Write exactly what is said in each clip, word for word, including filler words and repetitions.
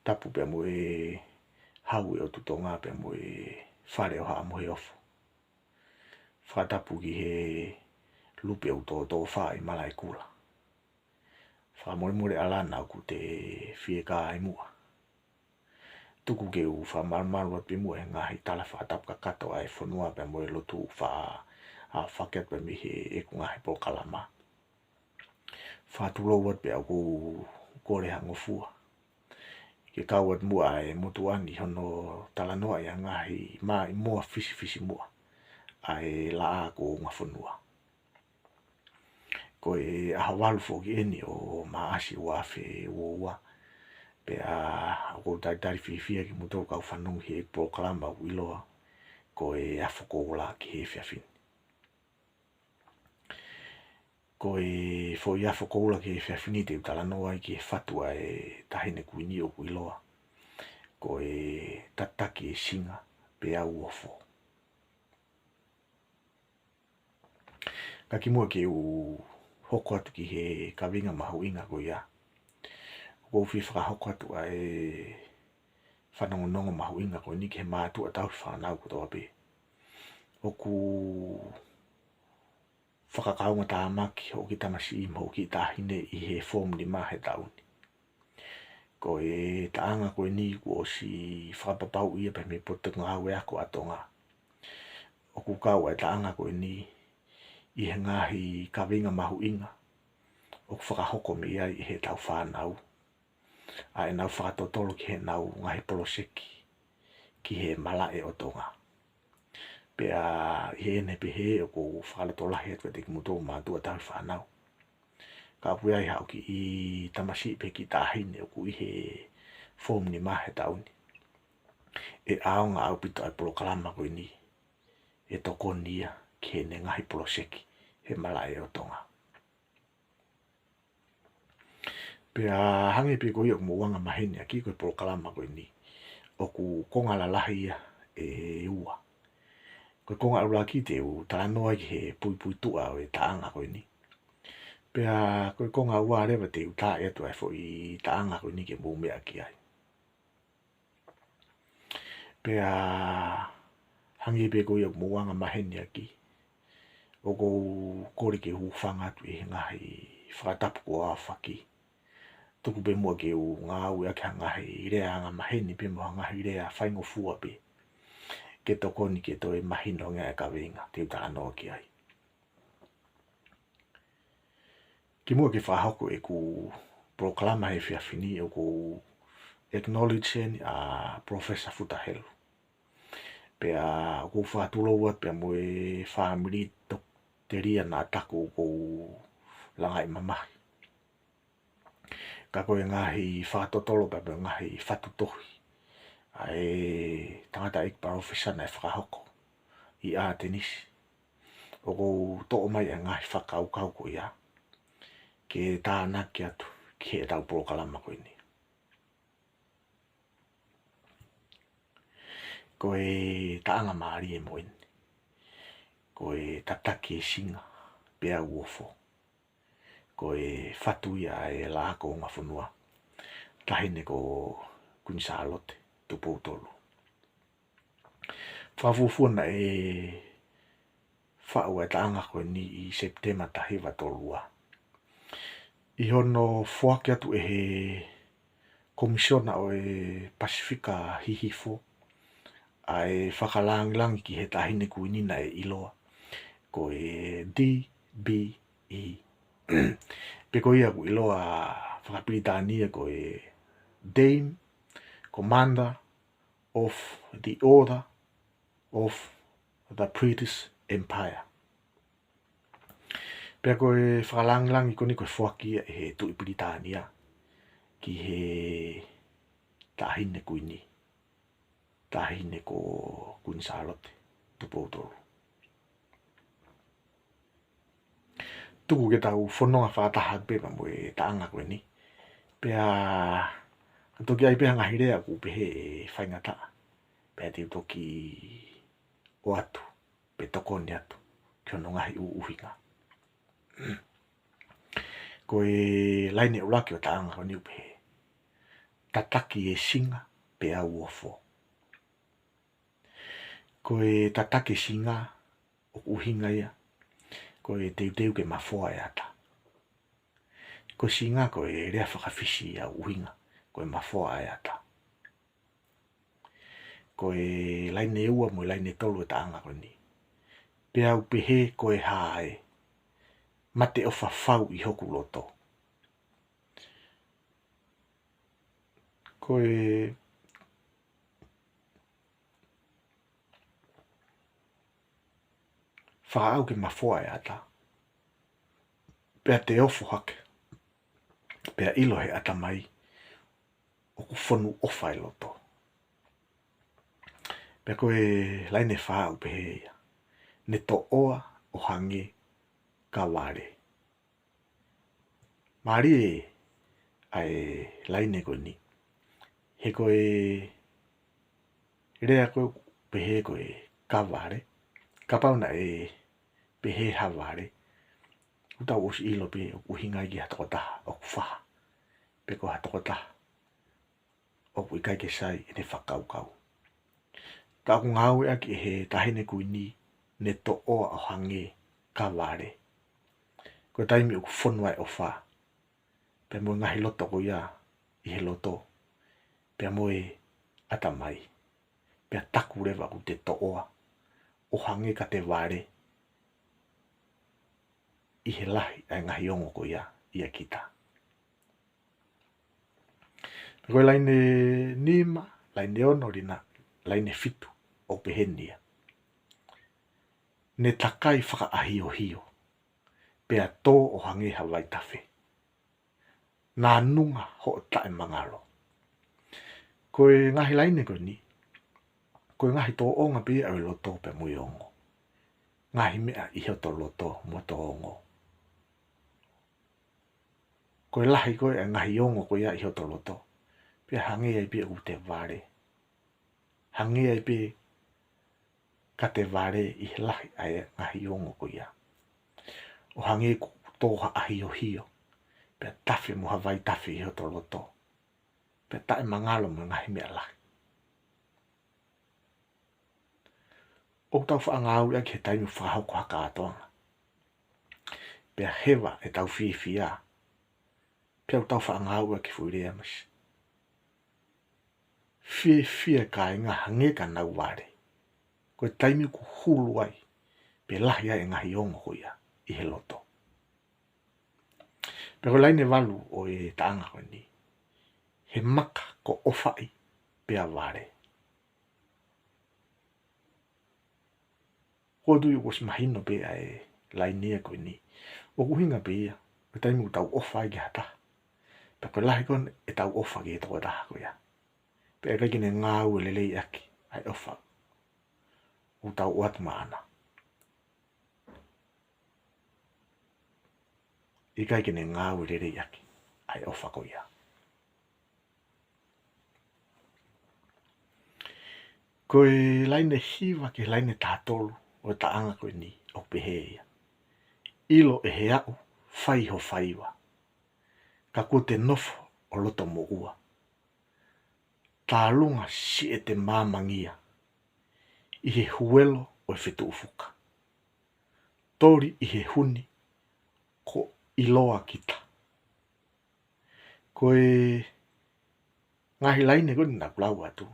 Tapu pea mo e hau ʻo e ʻOtu Tonga pea mo e fale ʻo Haʻa Moheofo. Fakatapu ki he lupe ʻoku tōtōfā ʻi Malaʻekula. Fakamolemole ʻAlana ʻoku te fiekaia muʻa. Tuku ke u fakamalumalu atu pē muʻa he ngaahi tala fakatapu kakato ʻa e fonua pea mo e lotu ʻoku faʻa aofaki atu pē mei heʻeku ngaahi polokalama. Fakatulou atu pē ʻoku ou kole ha ngofua ke kau atu muʻa ʻa e motuʻa ni ʻi hono talanoaʻi ʻa e ngaahi maʻimoa fisifisimuʻa ʻa e Laʻā kuo Ungafonua. Ko e ʻaho valu foki eni ʻo Maʻasi ua afe ua ua. Pea ʻoku ou talitali fiefia kimoutolu kau fanongo he polokalama ʻoku ʻiloa ko e Afo Koula ki he efiafi ni. Ko e foʻi Afo Koula ki he efiafi ni te u talanoa ai ki he fatu ʻa e Taʻahine Kuini ʻoku ʻiloa ko e Tataki e Singa Peau Ofo. Ka kimuʻa ke u hoko atu ki he kaveinga mahuʻinga ko ia, ʻoku ou fie fakahoko atu ʻa e fanongonongo mahuʻinga ko eni ki he mātuʻa tauhi fānau kotoa pē. ʻOku fakakaungatāmaki hoʻo kiʻi tamasiʻi mo hoʻo kiʻi taʻahine ʻi he foomu nima he taʻu ni. Ko e taʻanga ko eni kuo ʻosi fakapapauʻi ia pē mei he Potungāue Ako ʻa Tonga. ʻOku kau ʻa e taʻanga ko eni ʻi he ngaahi kaveinga mahuʻinga ʻoku fakahoko mei ai ʻi heʻetau fānau ʻa ʻenau fakatotolo ki heʻenau ngaahi poloseki ki he malaʻe ʻo Tonga. Pea ʻi heʻene pehē ʻoku ou fakalotolahi atu kiate kimoutolu mātuʻa tauhi fānau. Ka ʻoku ʻi ai haʻo kiʻi tamasiʻi pe kiʻi taʻahine ʻoku ʻi he foomu nima he taʻu ni, ʻe ʻaonga ʻaupito ʻa e polokalama ko eni ʻe tokoni ia ki heʻene ngaahi poloseki he malaʻe ʻo Tonga. Pea hangē pē ko ia ʻoku mou anga maheni ʻaki, ko e polokalama ko eni ʻoku konga lalahi ia ʻe ua. Ko e konga ʻuluaki te u talanoa ki he puipuituʻa ʻo e taʻanga ko eni. Pea ko e konga ua leva te u tā atu ʻa e foʻi taʻanga ko eni ke mou meʻa ki ai. Pea hangē pē ko ia ʻoku mou anga maheni ʻaki, ʻoku ou kole ke u hūfanga atu ʻi he ngaahi fakatapu kuo aofaki. Tuku pē muʻa ke u ngāueʻaki ha ngaahi lea anga maheni pē mo ha ngaahi lea faingofua pē ke tokoni ke toe mahino ange ʻa e kaveinga te u talanoa ki ai. Kimuʻa ke fakahoko ʻeku polokalama he efiafi ni, ʻoku ou acknowledge heni ʻa Professor Futa Helu. Pea ʻoku ou fakatulou atu pea mo e fāmili tokitelia naʻa taku ʻoku ou langa ʻi mamahi. Ka ko e ngaahi fakatotolo pea mo e ngaahi fatu tohi ʻa e tangataʻeiki palōfesa naʻe fakahoko ʻi ʻAtenisi, ʻoku ou toʻo mai ʻa e ngaahi fakakaukau ko ia ke tānaki atu ki heʻetau polokalama ko eni. Ko e taʻanga mālie mo eni. Ko e Tataki e Singa Peau Ofo. Ko e fatu ia ʻa e Laʻā kuo Ungafonua, Taʻahine ko Kuini Sālote Tupou Tolu. Fakafuofua naʻe faʻu ʻa e taʻanga ko eni ʻi Sepitema taha hiva tolu ua. ʻI hono foaki atu ʻe he Komisiona ʻo e Pasifika Hihifo ʻa e fakalāngilangi ki he Taʻahine Kuini naʻe ʻiloa ko e D B E. Pe ko ia ʻoku ʻiloa fakapilitānia ko e Dame, Commander of the Order of the British Empire. Pea ko e fakalāngilangi ko eni ko e foaki ia ʻe he Tuʻi Pilitānia ki he Taʻahine Kuini, Taʻahine ko Kuini Sālote Tupou Tolu. Tuku ke tau fononga fakataha pē pea mo e taʻanga ko eni. Pea toki ʻai pē ha ngaahi lea ʻoku pehē ʻe faingataʻa, pea te u toki ʻoatu pe tokoni atu ki hono ngaahi ʻuhinga. Ko e laine ʻuluaki ʻo e taʻanga ko eni ʻoku pehē: tataki e singa pea u ofo. Ko e tataki e singa ʻoku ʻuhinga ia ko e teuteu ke mafoa e ata. Ko e singa ko e lea faka-Fisi ia ʻoku ʻuhinga ko e mafoa e ata. Ko e laine ua mo e laine tolu e taʻanga ko eni. Pea u pehē ko e hā ē, mate ʻofa fau ʻi hoku loto. Ko e fakaʻau ke mafoa e ata, pea te ofo hake, pea ʻilo he ʻatamai ʻoku fonu ʻofa e loto. Pea ko e laine fā ʻoku pehē ia, ne toʻoa ʻo hangē ka vale. Mālie ʻa e laine ko eni. He ko e lea ko ē ʻoku pehē ko e ka vale, kapau naʻe pehē ha vale, ʻoku tau ʻosi ʻilo pē ʻoku ʻuhinga ia ki ha tokotaha ʻoku faha, pe ko ha tokotaha ʻoku ʻikai ke sai ʻene fakakaukau. Ka ʻoku ngāueʻaki ʻe he taʻahine ko eni, ne toʻoa ʻo hangē ka vale. Ko e taimi ʻoku fonu ai e ʻofa, pea mo e ngaahi loto ko ia ʻi he loto, pea mo e ʻatamai, pea taku leva ʻoku te toʻoa ʻo hangē ka te vale ʻi he lahi ʻa e ngaahi ongo ko ia ʻia kita. Ko e laine nima, laine ono, lina, laine fitu, ʻoku pehē ni ia. Ne takai fakaʻahiohio, pea tō ʻo hangē ha vaitafe. Nānunga hoʻo taʻemangalo. Ko e ngaahi laine ko eni, ko e ngaahi tōʻonga pē ia ʻo e loto pea mo e ongo. Ngaahi meʻa ʻi hoto loto mo hoto ongo. Ko e lahi ko ē ʻa e ngaahi ongo ko ia ʻi hoto loto, pea hangē ai pē ʻoku te vale. Hangē ai pē ka te vale ʻi he lahi ʻa e ngaahi ongo ko ia. ʻO hangē ʻoku tō ha ʻahiohio, pea tafe mo ha vaitafe ʻi hoto loto, pea taʻemangalo mo e ngaahi meʻa lahi. ʻOku tau faʻa ngāueʻaki he taimi ʻoku fakahoko ha kātoanga, pea heva ʻetau fiefia, pea ʻoku tau faʻa ngāueʻaki e foʻi lea mai, fiefia kāinga hangē ka nau vale. Ko e taimi ʻoku hulu ai, pe lahi ai e ngaahi ongo ko ia ʻi he loto. Pea ko e laine valu ʻo e taʻanga ko eni, he maka ko ʻofaʻi pea vale. Ko e tui ʻoku ʻosi mahino pē ʻa e laine ko eni. ʻOku ʻuhinga pē ia, ko e taimi ʻoku tau ʻofa ai ki ha taha, pea ko e lahi ko ē ʻetau ʻofa ki he tokotaha ko ia, pea ʻikai ke ne ngāue lelei ʻaki ʻa e ʻofa ʻoku tau ʻoatu maʻana. ʻIkai ke ne ngāue lelei ʻaki ʻa e ʻofa ko ia. Ko e laine hiva ki he laine taha tolu ʻo e taʻanga ko eni ʻoku pehē ia. ʻIlo ʻe he aʻu fai ho faiva, ka kuo te nofo ʻo loto moʻua. Tālunga siʻete māmangia ʻi he huelo ʻo e fetuʻufuka. Toli ʻi he huni ko ʻiloa kita. Ko e ngaahi laine ko eni naʻa ku lau atu,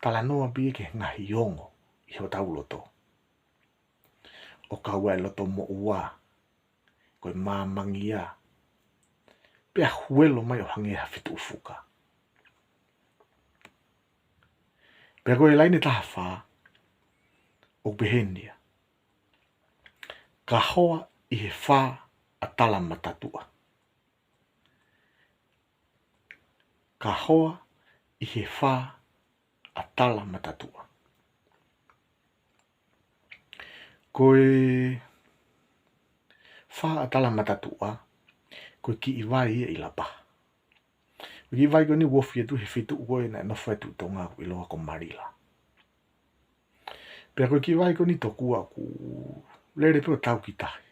talanoa pē ia ki he ngaahi ongo ʻi hotau loto. ʻO kau ai e loto moʻua, ko e māmangia, pea huelo mai ʻo hangē ha fetuʻufuka. Pea ko e laine taha fā, ʻoku pehē ni ia. Ka hoa ʻi he fā ʻa tala matatuʻa. Ka hoa ʻi he fā ʻa tala matatuʻa. Ko e fā ʻa tala matatuʻa, ko e kiʻi vai ia ʻi Lapaha. Ko e kiʻi vai ko eni ʻoku ofi atu he feituʻu ko ē naʻe nofo ai e Tuʻi Tonga ʻoku ʻiloa ko Marila. Pea ko e kiʻi vai ko eni tokua ʻoku lele pē ʻo tau ki tahi.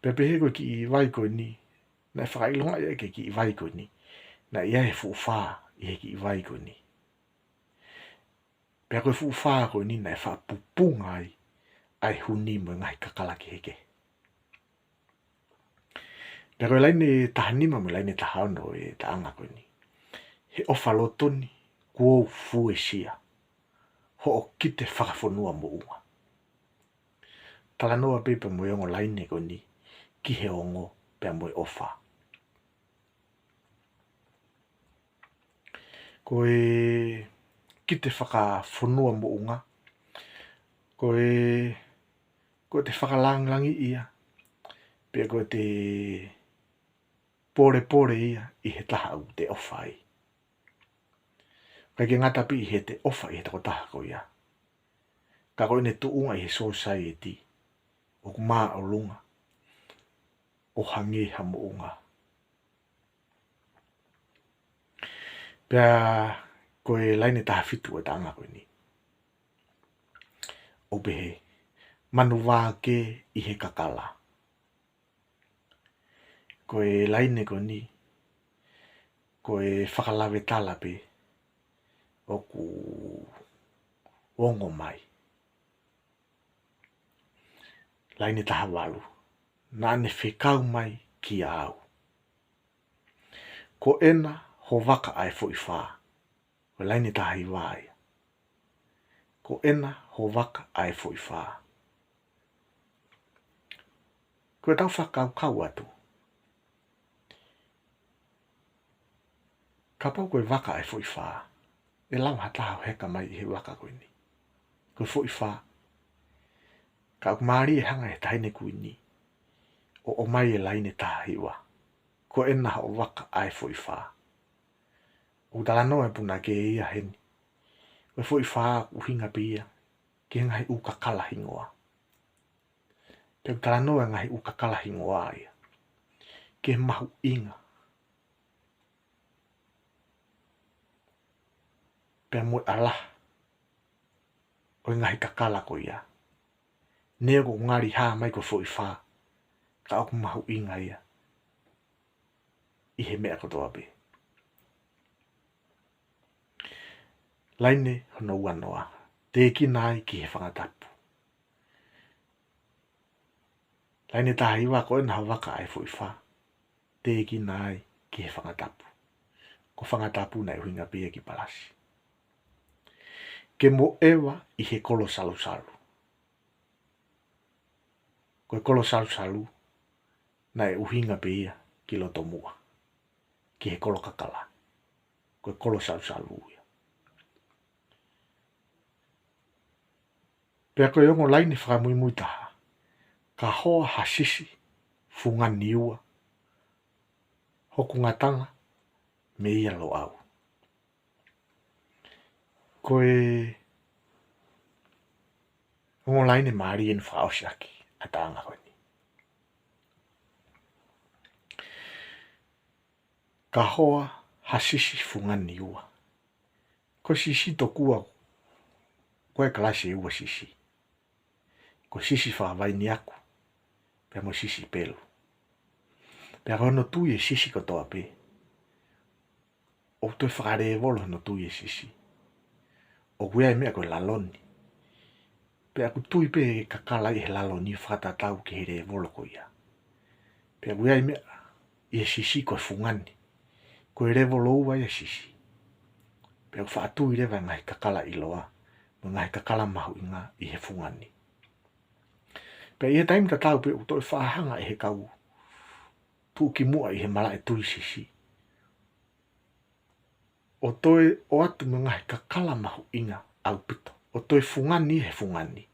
Pea pehē ko e kiʻi vai ko eni, naʻe fakaʻilongaʻi ʻaki e kiʻi vai ko eni, Naʻe ʻi ai e fuʻu fā ʻi he kiʻi vai ko eni. Pea ko e fuʻu fā ko eni naʻe faʻa pupunga ai ʻa e huni mo e ngaahi kakala kehekehe. Pea ko e laine taha nima mo e laine taha ono ʻo e taʻanga ko eni. He ʻofa loto ni kuo u fuesia, hoʻo kite fakafonua moʻunga. Talanoa pē pea mo e ongo laine ko eni ki he ongo pea mo e ʻofa. Ko e kite fakafonua moʻunga, ko e, ko e te fakalāngilangiʻi ia, pea ko e te polepole ia ʻi he taha ʻoku te ʻofa ai. ʻIkai ke ngata pē ʻi he te ʻofa ʻi he tokotaha ko ia, ka ko ʻene tuʻunga ʻi he sōsaieti ʻoku māʻolunga ʻo hangē ha moʻunga. Pea ko e laine taha fitu ʻo e taʻanga ko eni, ʻoku pehē: Manuvā kē ʻi he kakala. Ko e laine ko eni, ko e fakalavetala pē ʻoku ongo mai. Laine taha valu. Naʻa ne fekau mai kiate au: Ko ena ho vaka ʻa e foʻi fā. Ko e laine taha hiva ia. Ko ena ho vaka ʻa e foʻi fā. Ko ʻetau fakakaukau atu, kapau ko e vaka ʻa e foʻi fā, ʻe lava ha taha ʻo heka mai ʻi he vaka ko eni, ko e foʻi fā. Ka ʻoku mālie e hanga ʻe he taʻahine kuini ʻo ʻomai e laine taha hiva: Ko ena ho vaka ʻa e foʻi fā. ʻOku talanoa e punake ia heni, ko e foʻi fā ʻoku ʻuhinga pē ia ki he ngaahi ʻū kakala hingoa. Pea ʻoku talanoa e ngaahi ʻū kakala hingoa ia ki he mahuʻinga pea mo e ʻalaha ʻo e ngaahi kakala ko ia. Neongo ʻoku ngali hā mai ko e foʻi fā, ka ʻoku mahuʻinga ia ʻi he meʻa kotoa pē. Laine hono ua noa. Tēkina ai ki he fanga tapu. Laine taha hiva: Ko ena ho vaka ʻa e foʻi fā. Tēkina ai ki he fanga tapu. Ko e fanga tapu naʻe ʻuhinga pē ia ki Palasi. Ke mo ʻeva ʻi he kolo salusalu. Ko e kolo salusalu naʻe ʻuhinga pē ia ki loto muʻa, ki he kolo kakala. Ko e kolo salusalu ia. Pea ko e ongo laine fakamuimui taha: Ka hoa ha sisi fungani ua, hoku ngataʻanga mei a Loʻau. Ko e ongo laine mālie eni fakaʻosi ʻaki ʻa e taʻanga ko eni. Ka hoa ha sisi fungani ua. Ko e sisi tokua, ko e kalasi ʻe ua sisi. Ko e sisi fakavainiaku pea mo e sisi pelu. Pea ko hono tui e sisi kotoa pē, ʻoku toe fakalēvolo hono tui e sisi. ʻOku ʻi ai e meʻa ko e lalo ni. Pea ʻoku tui pē e kakala ʻi he lalo ni ʻo fakatatau ki he lēvolo ko ia. Pea ʻoku ʻi ai e meʻa ʻi he sisi ko e fungani. Ko e lēvolo ua ia e sisi. Pea ʻoku faʻa tui leva e ngaahi kakala ʻiloa mo e ngaahi kakala mahuʻinga ʻi he fungani. Pea ʻi he taimi tatau pē ʻoku toe faʻa hanga ʻe he kau tuʻukimuʻa ʻi he malaʻe tui sisi ʻo toe ʻoatu mo e ngaahi kakala mahuʻinga ʻaupito, ʻo toe fungani he fungani.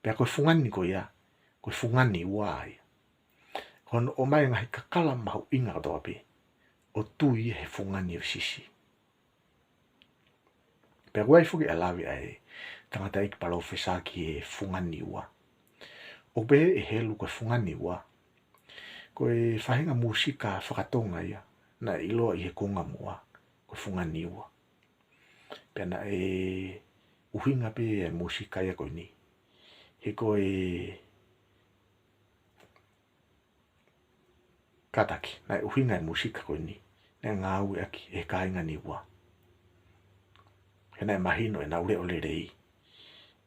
Pea ko e fungani ko ia, ko e fungani ua ia. Ko hono ʻomai e ngaahi kakala mahuʻinga kotoa pē ʻo tui he fungani ʻo e sisi. Pea ʻoku ʻi ai foki e lave ʻa e tangataʻeiki palōfesa ki he fungani ua. ʻOku pehē ʻe Helu ko e fungani ua, ko e faʻahinga mūsika fakatonga ia naʻe ʻiloa ʻi he kuonga muʻa ko e fungani ua. Pea naʻe ʻuhinga pē e mūsika ia ko eni, he ko e kātaki, naʻe ʻuhinga e mūsika ko eni naʻe ngāueʻaki ʻe he kāinga Niua. He naʻe mahino ʻenau leʻo lelei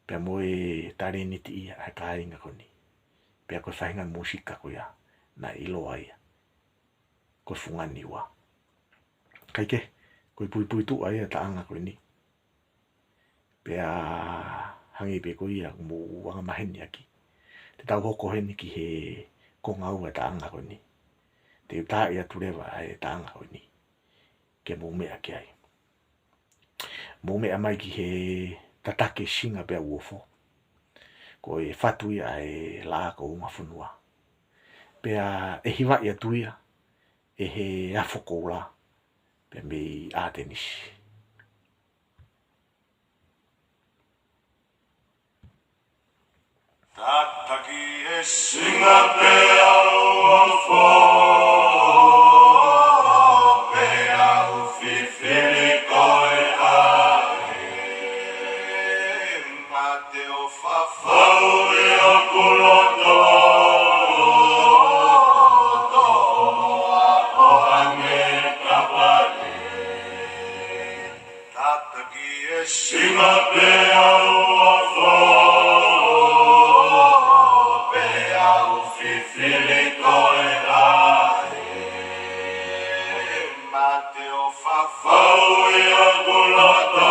pea mo e talēniti ia ʻa e kāinga ko eni. Pea ko e faʻahinga mūsika ko ia naʻe ʻiloa ia ko e Funga Niua. Kae kehe, ko e puipuituʻa ia ʻa e taʻanga ko eni. Pea hangē pē ko ia ʻoku mou angamaheni ʻaki, te tau hoko heni ki he konga ua ʻo e taʻanga ko eni. Te u taaʻi atu leva ʻa e taʻanga ko eni ke mou meʻa ki ai. Mou meʻa mai ki he Tatake Singa Peau Ofo. Ko e fatu ia ʻa e Laʻā ko Ungafonua. Pea ʻe hivaʻi atu ia ʻe he Afo Koula pea mei ʻAtenisi. Tataki e singa peau ofo, peau fifili koe ʻa e mate ʻo fafau ʻi hoku loto, ʻo hangē ka vale. Tataki e singa peau ofo, peau fifili koe ʻa e mate ʻo fafau ʻi hoku loto,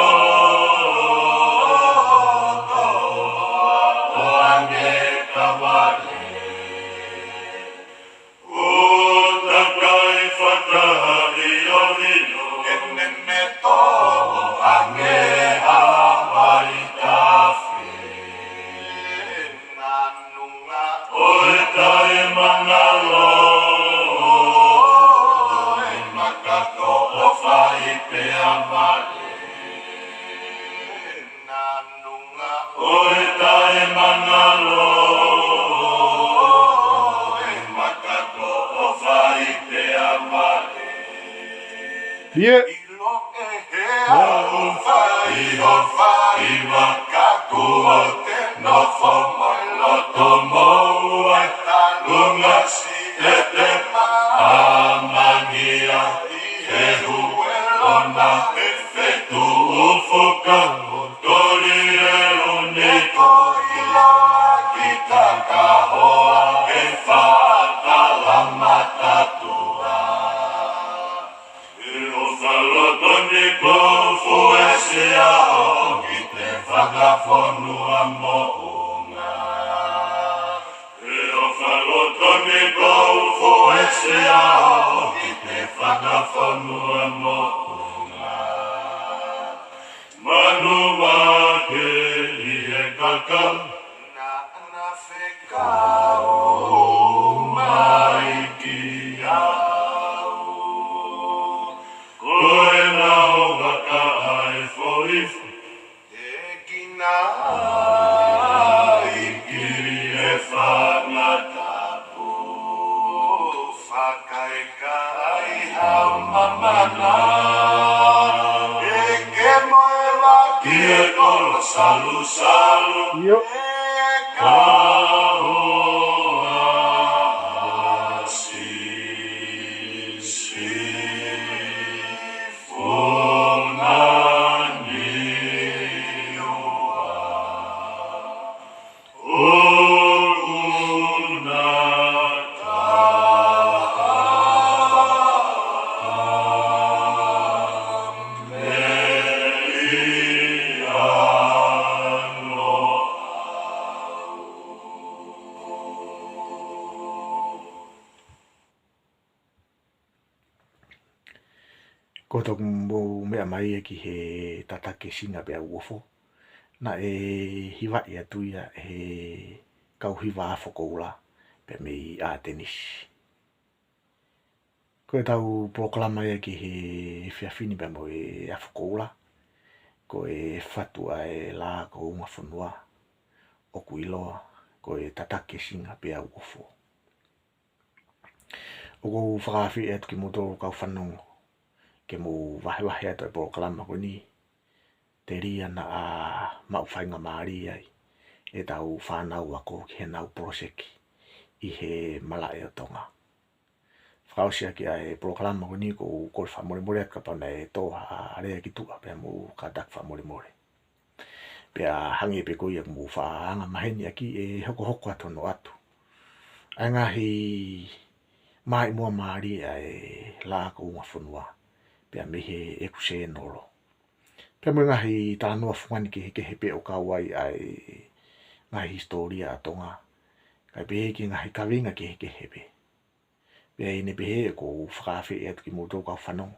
ʻo hangē ka vale. ʻO takai fakahaʻi ʻo hino, ʻene meto ʻo hangē ha vai tafe. Nanunga ʻo e taʻemangalo, ʻo e maka ko ʻo fai pea male. Nanunga ʻo e taʻemangalo, ʻo e maka ko ʻo fai pea male. ʻIo. ʻIlo ʻe he ʻaho fai ʻo fai maka kuo te nofo mai loto mou ʻa e talunga si ʻe te mamangia ʻi he huelo na ʻe fetuʻu fuka ʻo toli e lone ko ʻilo ki takahoa e fakala matatua. ʻE ʻofa loto ni kou fuesia hoki te fakafonua moʻunga. ʻE ʻofa loto ni kou fuesia hoki te fakafonua moʻunga. Manu ake ʻi he kakau. Naʻa na fekau mai kiate au. Ko e nau vaka ʻa e foʻi fo. Te kina ai ki he fanga tapu. Fakaʻikaiʻi hau mamana. ʻEke mo e vaki e kolo salusalu. ʻIo. ʻE ka hoa sisi. Ko e toki mou meʻa mai ia ki he Tatake Singa Peau Ofo, naʻe hivaʻi atu ia ʻe he kau hiva Afo Koula pea mei ʻAtenisi. Ko ʻetau polokalama ia ki he efiafi ni pea mo e Afo Koula, ko e fatu ʻa e Laʻā ko Ungafonua ʻoku ʻiloa ko e Tatake Singa Peau Ofo. ʻOku ou fakaafeʻi atu kimoutolu kau fanongo ke mou vahevahe atu e polokalama ko eni, telia naʻa maʻu faingamālie ai ʻetau fānau ako ki heʻenau poloseki ʻi he malaʻe ʻo Tonga. fakaʻosi ʻaki ʻa e polokalama ko eni, ʻoku ou kole fakamolemole atu kapau naʻe tō ha lea ki tuʻa, pea mou kātaki fakamolemole. Pea hangē pē ko ia ʻoku mou faʻa anga maheni ʻaki, ʻe hokohoko atu hono ʻoatu ʻa e ngaahi maʻimoa mālie ʻa e Laʻā Kuo Unga Fonua pea mei heʻeku sēnolo. Pea mo e ngaahi talanoa fungani kehekehe pē ʻo kau ai ʻa e ngaahi hisitōlia ʻa Tonga, kae pehē ki he ngaahi kaveinga kehekehe pē. Pea ʻi heʻene pehē, ʻoku ou fakaafeʻi atu kimoutolu kau fanongo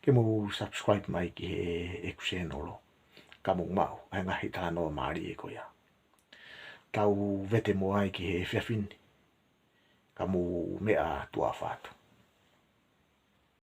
ke mou subscribe mai ki heʻeku sēnolo, ka mou maʻu ʻa e ngaahi talanoa mālie ko ia. Tau vete muʻa ai ki he efiafi ni, ka mou meʻa tuʻa ʻofa atu.